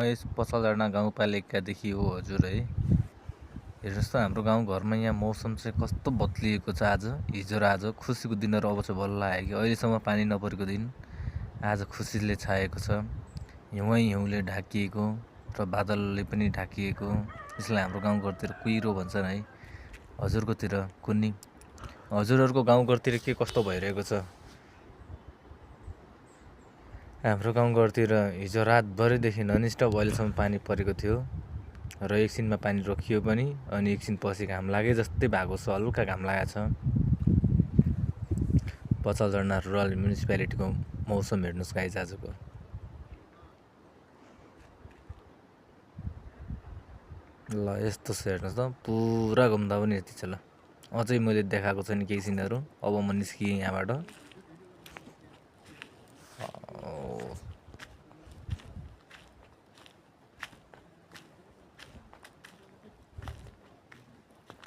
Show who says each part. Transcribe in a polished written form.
Speaker 1: महेश पसलजना गाउँपालिकादेखि हो हजुर है। हेर्नुहोस् त हाम्रो गाउँघरमा यहाँ मौसम चाहिँ कस्तो बदलिएको छ। आज हिजो र आज खुसीको दिनहरू अब चाहिँ बल्ल आयो कि अहिलेसम्म पानी नपरेको दिन आज खुसीले छाएको छ। हिउँले ढाकिएको र बादलले पनि ढाकिएको। यसलाई हाम्रो गाउँघरतिर कुहिरो भन्छन् है। हजुरकोतिर कुन्नी? हजुरहरूको गाउँघरतिर के कस्तो भइरहेको छ? हाम्रो गाउँघरतिर हिजो रातभरिदेखि ननस्टप अहिलेसम्म पानी परेको थियो र एकछिनमा पानी रोकियो पनि अनि एकछिन पछि घाम लागे जस्तै भएको छ। हल्का घाम लागेको छ। पचलझर्ना रुरल म्युनिसिपालिटीको मौसम हेर्नुहोस् गाइज आजको। ल यस्तो छ हेर्नुहोस् त, पुरा घुम्दा पनि यति छ। ल अझै मैले देखाएको छैन केही सिनहरू। अब म निस्किएँ यहाँबाट।